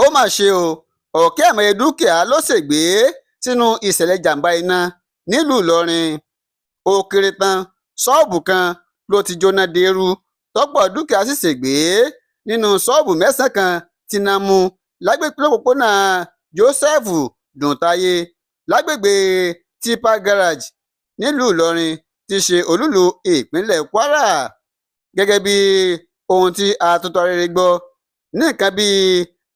Ó mà ṣe o, ọ̀kẹ́ àìmọye dúkìá ló ṣègbè sínú ìṣẹ̀lẹ̀ ìjàm̀bá iná nílùú Ìlọrin. Ó kéré tán, ṣọ́ọ̀bù kan ló ti jóná deérú, tọ́pọ̀ dúkìá sì ṣègbè nínú ṣọ́ọ̀bù mẹ́sàn-án kan tíná mú lọ́pọ̀pọ̀nà Joseph Dùntayé lágbègbè Tipa Garage nílùú Ìlọrin tí í ṣe olúùlú ìpínlẹ̀ Kwara. Gẹ́gẹ́ bí ohun tí atótóarére gbọ́, ní nǹkan bíi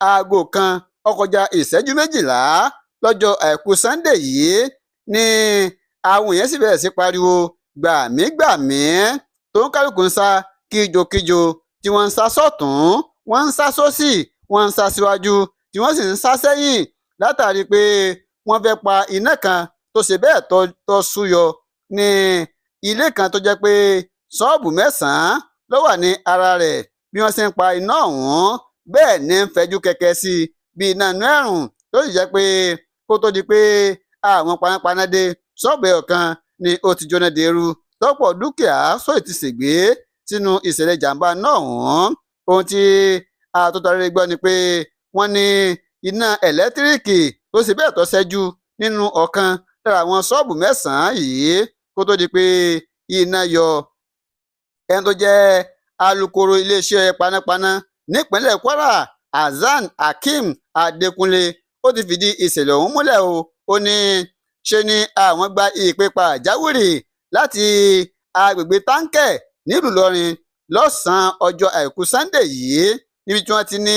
1:12 lọ́jọ́ Àìkú Sannde yìí ni àwọn èèyàn sì bẹ̀rẹ̀ sí pariwo gbàmígbàmí, tó ń kálukú ń sá kíjokíjo, tí wọ́n ń sá sọ́tùn-ún, wọ́n ń sá sósì, wọ́n ń sá síwájú, tí wọ́n sì ń sá sẹ́yìn látàrí pé wọ́n fẹ́ pa iná kan tó ṣe bẹ́ẹ̀ tó súyọ ní ilé kan tó jẹ́ pé ṣọ́ọ̀bù mẹ́sàn-án ló wà ní ara rẹ̀. Bí wọ́n ṣe ń pa iná ọ̀hún, bẹ́ẹ̀ ní ń fẹjú kẹ̀kẹ́ sí i bí iná inú ẹ̀rùn, tó sì jẹ́ pé kó tó di pé àwọn panápaná dé, ṣọ́ọ̀bù ẹyọ kan ni ó ti jóná deérú, tọ́pọ̀ dúkìá sóì ti ṣègbè sínú ìṣẹ̀lẹ̀ ìjàm̀bá náà ọ̀hún. Ohun tí atótóarére gbọ́ ni pé wọ́n ní iná ẹ̀lẹ́tíríìkì tó ṣe bẹ́ẹ̀ tó ṣẹ́jú nínú ọ̀kan lára àwọn ṣọ́ọ̀bù mẹ́sàn-án yìí kó tó di pé iná yọ. Ẹni tó jẹ́ alūkkóró iléeṣẹ́ panápaná nípínlẹ̀ Kwara, Hasan Hakeem Adékúnlé, ó ti fìdí ìṣẹ̀lẹ̀ ọ̀hún múlẹ̀ o. Ó ní ṣe ni àwọn gba ìpè pàjáwìrì láti agbègbè Táǹkẹ̀ nílùú Ìlọrin lọ́sàn-án ọjọ́ Àìkú Sannde yìí, níbi tí wọ́n ti ní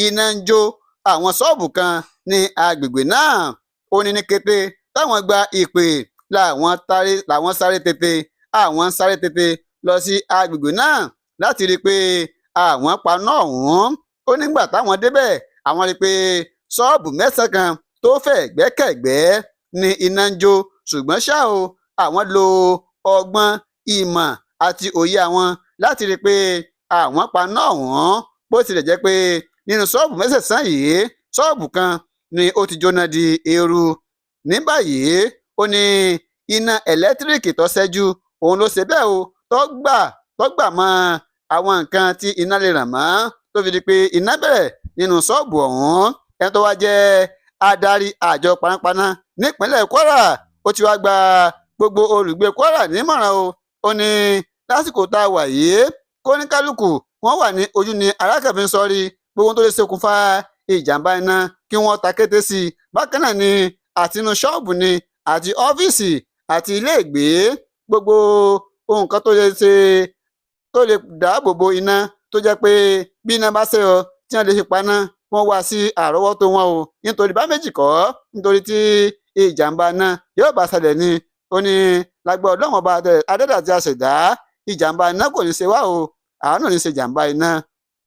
iná ń jó àwọn ṣọ́ọ̀bù kan ní agbègbè náà. Ó ní ní kété táwọn gba ìpè làwọn sáré tètè, àwọn ń sáré tètè lọ sí agbègbè náà láti rí i pé àwọn paná ọ̀hún. Ó nígbà táwọn débẹ̀, àwọn rí i pé ṣọ́ọ̀bù mẹ́sàn-án kan tó fẹ̀ gbẹ́kẹ̀gbẹ́ ní iná ń jó, ṣùgbọ́n ṣá o, àwọn lo ọgbọ́n ìmọ̀ àti òye àwọn láti rí i pé àwọn paná ọ̀hún, bó tilẹ̀ jẹ́ pé nínú ṣọ́ọ̀bù mẹ́sẹ̀ẹ̀sán yìí, ṣọ́ọ̀bù kan ni ó ti jóná di eérú. Ní báyìí, ó ní iná ẹ̀lẹ́tíríìkì tó ṣẹ́jú òun ló ṣe bẹ́ẹ̀ o tó gbà mọ́ àwọn nǹkan tí iná lè ràn mọ́, tó fi di pé iná bẹ̀rẹ̀ nínú ṣọ́ọ̀bù ọ̀hún. Ẹni tó wá jẹ́ adarí àjọ panápaná nípínlẹ̀ Kwara, ó ti wá gba gbogbo olùgbé Kwara nímọ̀ràn o. Ó ní lásìkò tá a wà yìí, kóníkálukú wọ́n wà ní ojú ní alákànfin sọrí gbogbo tó lè ṣokùnfà ìjàmbá iná kí wọ́n ta kété sí i. Bákan náà ni àtinú ṣọ́ọ̀bù ni àti ọ́fíìsì àti iléègbé, gbogbo nǹkan tó lè ṣe tó lè dáàbò bo iná, tó jẹ́ pé bí iná bá ṣẹ́yọ tí wọ́n lè fi paná, wọ́n wá sí àrọ́wọ́tó wọn o, nítorí bá méjì kọ́, nítorí tí ìjàmbá iná yóò bá ṣẹlẹ̀ ni. Ó ní lágbára Ọlọ́run Ọba adẹ́dà tí a ṣẹ̀dá, ìjàmbá iná kò ní ṣe wá o, àánú ní ṣe jàmbá iná.